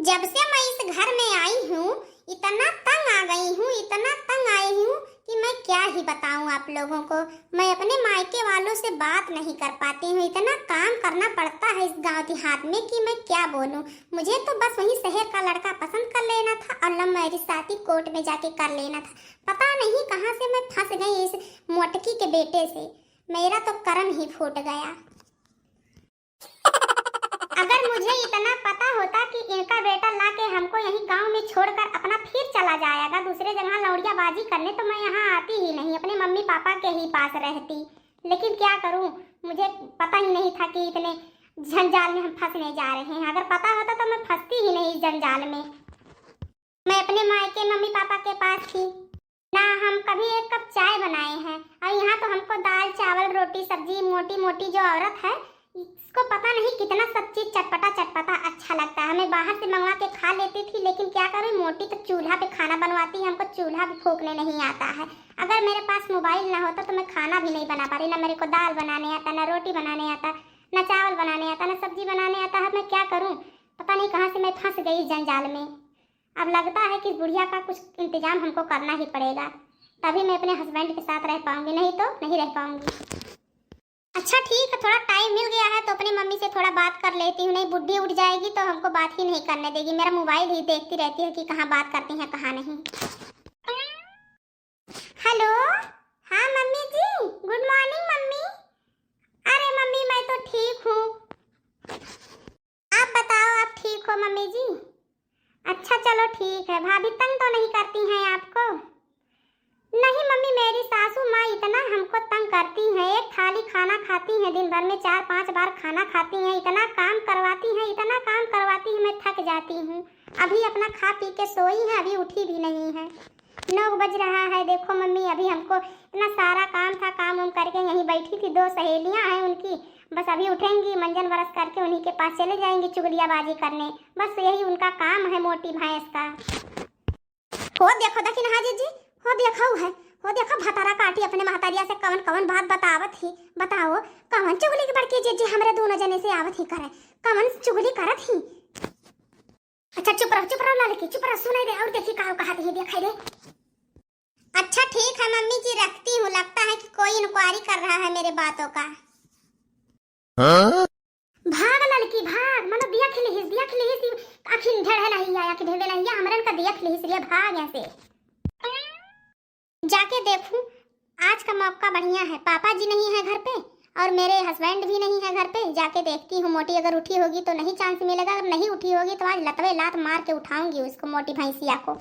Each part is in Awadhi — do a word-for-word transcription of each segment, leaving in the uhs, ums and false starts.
जब से मैं इस घर में आई हूँ, इतना तंग आ गई हूँ, इतना तंग आई हूँ कि मैं क्या ही बताऊँ आप लोगों को। मैं अपने मायके वालों से बात नहीं कर पाती हूँ, इतना काम करना पड़ता है इस गांव देहात में कि मैं क्या बोलूँ। मुझे तो बस वही शहर का लड़का पसंद कर लेना था और लव मैरिज शादी कोर्ट में जाके कर लेना था। पता नहीं कहाँ से मैं फंस गई इस मोटकी के बेटे से। मेरा तो करम ही फूट गया। अगर मुझे इतना पता होता कि इनका बेटा ला के हमको यहीं गांव में छोड़कर अपना फिर चला जाएगा दूसरे जगह लौड़ियाबाजी करने, तो मैं यहाँ आती ही नहीं, अपने मम्मी पापा के ही पास रहती। लेकिन क्या करूँ, मुझे पता ही नहीं था कि इतने जंजाल में हम फंसने जा रहे हैं। अगर पता होता तो मैं फंसती ही नहीं इस जंजाल में। मैं अपने मायके मम्मी पापा के पास थी, ना हम कभी एक कप चाय बनाए हैं। और यहाँ तो हमको दाल, चावल, रोटी, सब्जी, मोटी मोटी जो औरत है, इसको पता नहीं कितना सब चीज चटपटा चटपटा अच्छा लगता है। हमें बाहर से मंगवा के खा लेती थी, लेकिन क्या करूँ, मोटी तो चूल्हा पे खाना बनवाती है, हमको चूल्हा भी फूकने नहीं आता है। अगर मेरे पास मोबाइल ना होता तो मैं खाना भी नहीं बना पाती, ना मेरे को दाल बनाने आता, ना रोटी बनाने आता, ना चावल बनाने आता, ना सब्जी बनाने आता है। मैं क्या करूँ, पता नहीं कहाँ से मैं फंस गई इस जंजाल में। अब लगता है कि इस बुढ़िया का कुछ इंतजाम हमको करना ही पड़ेगा, तभी मैं अपने हस्बैंड के साथ रह पाऊंगी, नहीं तो नहीं रह पाऊंगी। अच्छा ठीक है, थोड़ा टाइम मिल गया है तो अपनी मम्मी से थोड़ा बात कर लेती हूँ, नहीं बुढ़ी उठ जाएगी तो हमको बात ही नहीं करने देगी। मेरा मोबाइल ही देखती रहती है कि कहाँ बात करती हैं कहाँ नहीं। हेलो, हाँ मम्मी जी, गुड मॉर्निंग मम्मी। अरे मम्मी, मैं तो ठीक हूँ, आप बताओ, आप ठीक हो मम्मी जी? अच्छा चलो ठीक है। भाभी तंग तो नहीं करती हैं आपको? नहीं मम्मी, मेरी सासू माँ इतना हमको तंग करती हैं, एक थाली खाना खाती हैं, दिन भर में चार पांच बार खाना खाती हैं, इतना काम करवाती हैं, इतना काम करवाती हैं, मैं थक जाती हूँ। अभी अपना खा पी के सोई हैं, अभी उठी भी नहीं है। नौ बज रहा है। देखो मम्मी, अभी हमको इतना सारा काम था, काम उम करके यहीं बैठी थी, दो सहेलियाँ हैं उनकी, बस अभी उठेंगी, मंजन ब्रश करके उन्हीं के पास चले जाएंगी चुगलियाबाजी करने। बस यही उनका काम है मोटी भैंस का। हो देखो, देखी ना, हाँ जीजी, हो देखो है, हो देखो भतारा काटी अपने महतरिया से कवन कवन बात बतावत ही। बताओ, कवन चुगली के बड़की जीजी हमरे दोनों जने से आवत ही करे, कवन चुगली करत ही? अच्छा चुप रहो, चुप रहो ललकी, चुप रहो, सुनाई दे और देखी का कहत ही, देखाई दे। अच्छा ठीक है मम्मी जी, रखती हूँ, लगता है कि कोई इंक्वायरी कर रहा है मेरे बातों का। हाँ? भाग ललकी भाग, मनो देख लिहिस, देख लिहिस, आखिन ढेढ़े नहीं आया कि ढेढ़े नहीं आया, हमरन का देख लिहिस रे, भाग यहाँ से। जाके देखूं, आज का मौका बढ़िया है, पापा जी नहीं है घर पे और मेरे हस्बैंड भी नहीं है घर पे। जाके देखती हूँ, मोटी अगर उठी होगी तो नहीं चांस मिलेगा, अगर नहीं उठी होगी तो आज लतवे लात मार के उठाऊंगी उसको, मोटी भैंसिया को।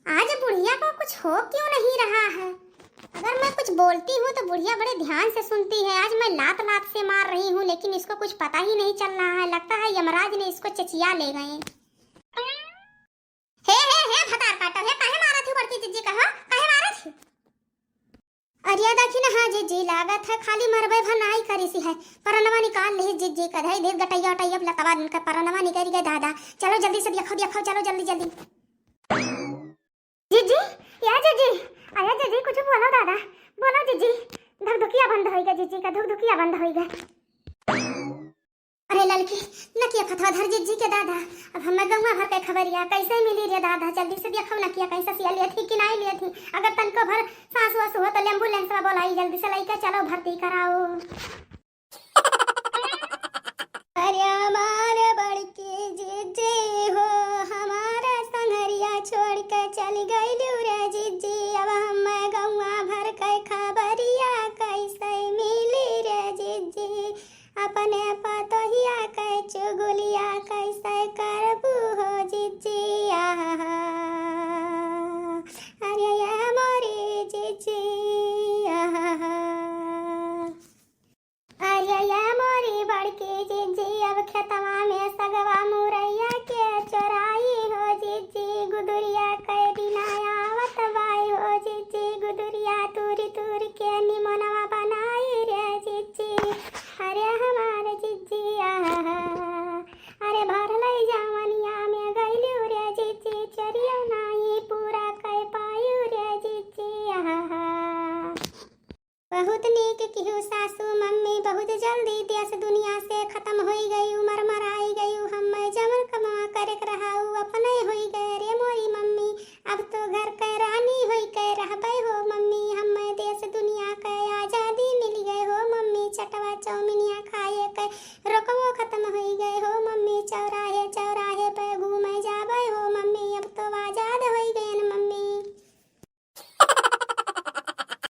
आज बुढ़िया को कुछ हो क्यों नहीं रहा है? अगर मैं कुछ बोलती हूँ तो बुढ़िया बड़े ध्यान से सुनती है। आज मैं लात लात से मार रही हूँ, लेकिन इसको कुछ पता ही नहीं चल रहा है। लगता है यमराज ने इसको चचिया ले गए। हे, हे, हे, भतार काटो, हे, काहे मारत ही बड़की जिज्जी का, हो? काहे मारत ही? अरे देखी ना, हाँ जिज्जी, लागत है खाली मरबे भर नाई करिसी है। परनवा निकाल लिहिस जिज्जी का, धई देत गटैया उटैया लतवा दिन का परनवा निकल गए दादा। चलो जल्दी से देखो, देखो, चलो जल्दी, जल्दी। जिज्जी, या जिज्जी, अरे जिज्जी, कुछ बोलो दादा, बोलो जिज्जी। धुकधुकिया बंद होई गए जिज्जी का, धुकधुकिया बंद होई गए। अरे ललकी, नकिया फतवा धर जिज्जी के दादा। अब हमें गौवा भर के खबरिया कैसे मिली रे दादा? जल्दी से देखो नकिया कैसे सिया लिया थी कि नहीं लिया थी। अगर तनको भर सांस वास हुआ तो एम्बुलेंस में बोलाई जल्दी से, लइके चलो भर्ती कराओ। अरे हमारे बड़की जिज्जी हो, हमारा संगरिया छोड़ के चल गइलू रे जिज्जी। अब हमें गौवा भर के खबरिया कैसे मिली रे जिज्जी? अपने पतोहिया के चुगलिया कैसे करबू हो जिज्जी, आहा। अरे ये मोरी जिज्जी, आहा। अरे ये मोरी बड़की जिज्जी, अब खेतवा में सगवा मुरैया के चोराई हो जिज्जी। गुदुरिया के दिन आवत बाई हो जिज्जी, गुदुरिया तूरी तूरी के निमनवा बनाई रे जिज्जी। अरे हमार जिज्जी, आहा, अरे भरलै जवनिया में गइलू रे जिज्जी, चोरिया नाई पूरा कै पायू रे जिज्जी, आहा। बहुत नीक किहू सासू मम्मी, बहुत जल्दी देश दुनिया से खत्म होई गई, उमर मराई गई।